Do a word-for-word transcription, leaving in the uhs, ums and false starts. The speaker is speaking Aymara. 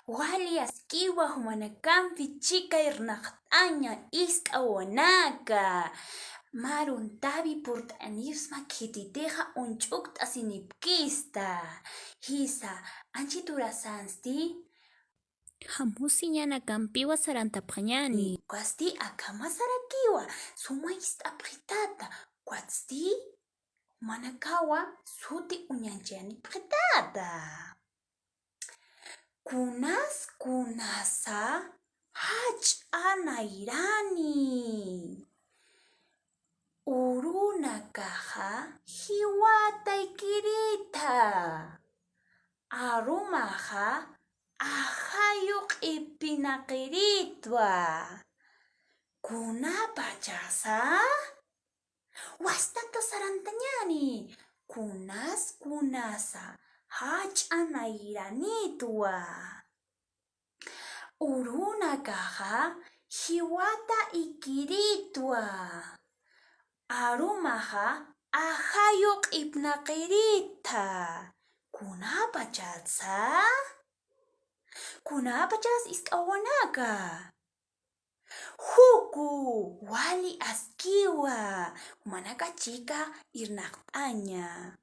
Wali askiwa, jumanakampi chika irnaqt'aña, isk'a wawanaka. Mä aruntäwi purt'anipxsma khititixa uñch'ukt'asinipkista. Jisa, anchhit urasansti? Jamusiñänakampiwa sarantapxañäni. Ukasti akhama sarakiwa, suma ist'apxitata. Ukatsti jumanakawa suti uñañchanipxitäta. Kunas kunasa jach'a nayrani. Urunakaxa jiwata ikiritwa. Arumaxa ajayu q'ipinaqiritwa. Kunapachasa? Wastata sarantañäni. Kunas kunasa jach'a nayranitwa. Urunakaxa jiwata ikiritwa. Arumaxa ajayu q'ipnaqiritwa. Kunapachatsa? Kunapachas isk'a wawanaka? Juku, wali askiwa. Jumanaka chika irnaqt'aña.